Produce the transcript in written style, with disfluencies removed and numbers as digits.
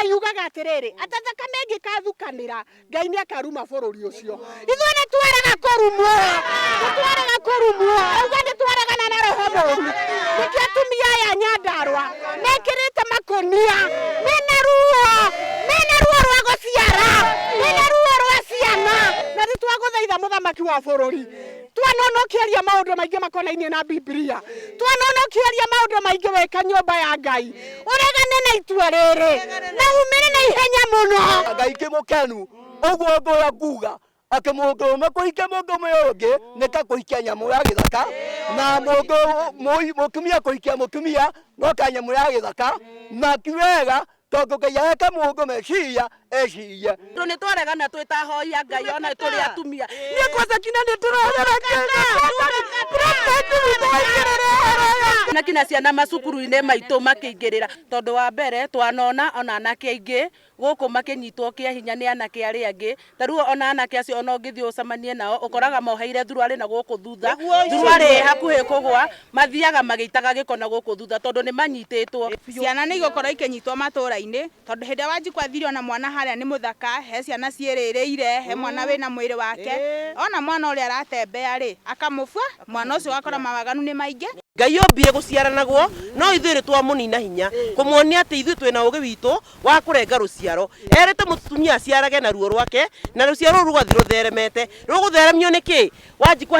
Ngai yugaga atĩrĩrĩ, atĩ thakame ĩngĩkathukanĩra, Ngai nĩ akaruma bũrũri ũcio. Ithuĩ nĩ twarega kũrumwo, nĩ twarega kũrumwo, auga nĩ twaregana na roho mũru. Nĩkĩo atumia aya a Nyandarũa mekĩrĩte makũnia, mena ruo, mena ruo rwa gũciara, mena ruo rwa ciana, na nĩ twagũthaitha mũthamaki wa bũrũri, twanona ũkĩaria maũndũ maingĩ makonainie na Bibilia, twanona ũkĩaria maũndũ maingĩ wĩka nyũmba ya Ngai, ũregane na itua rĩrĩ na umĩre na ihenya mũno. Ngai kĩmũkenu ũguo ngũya nguga atĩ mũndũrũme kũhikia mũndũrũme ũngĩ nĩ ta kũhikia nyamũ ya gĩthaka na mũndũ mũtumia kũhikia mũtumia no ta nyamũ ya gĩthaka na ti wega tondũ Ngai ahete mũndũ meciria ecirie. Tondũ nĩ twaregana twĩ ta ahoi a Ngai ona tũrĩ atumia. Niĩ kwanza nginya nĩ ndĩrorera President witũ aingĩrĩre ũhoro ũyũ. Nginya ciana macukuru-inĩ maitũ makĩingĩrĩra. Tondũ wa mbere twanona ona anake aingĩ gũkũ makĩnyitwo kĩa hinya nĩ anake arĩa angĩ. Ta rĩu ona anake acio ona ũngĩthiĩ ũcemanie nao ũkoraga moheire thuruarĩ na gũkũ thutha, thuruarĩ ĩ hakuhĩ kũgwa, mathiaga magĩitaga gĩko na gũkũ thutha tondũ nĩ manyitĩtwo. Ciana nĩ igũkorwo ikĩnyitwo matũra-inĩ, tondũ hĩndĩ ĩrĩa Wanjikũ athire ona mwana harĩa nĩ mũthaka, he ciana ciĩrĩrĩire, he mwana wĩna mwĩrĩ wake, ona mwana ũrĩa aratembea rĩ, akamũbua, mwana ũcio ũgakora mawaganu nĩ maingĩ. Ngai ombire gũciaranagwo, no ithuĩ nĩ twamũnina hinya, kũmuonia atĩ ithuĩ twĩna ũgĩ witũ wa kũrenga rũciaro. Erĩte mũtumia aciarage na ruo rwake, na rũciaro rũu rũgathiĩ rũtheremete. Rũgũtheremio nĩ kĩ? Wanjikũ.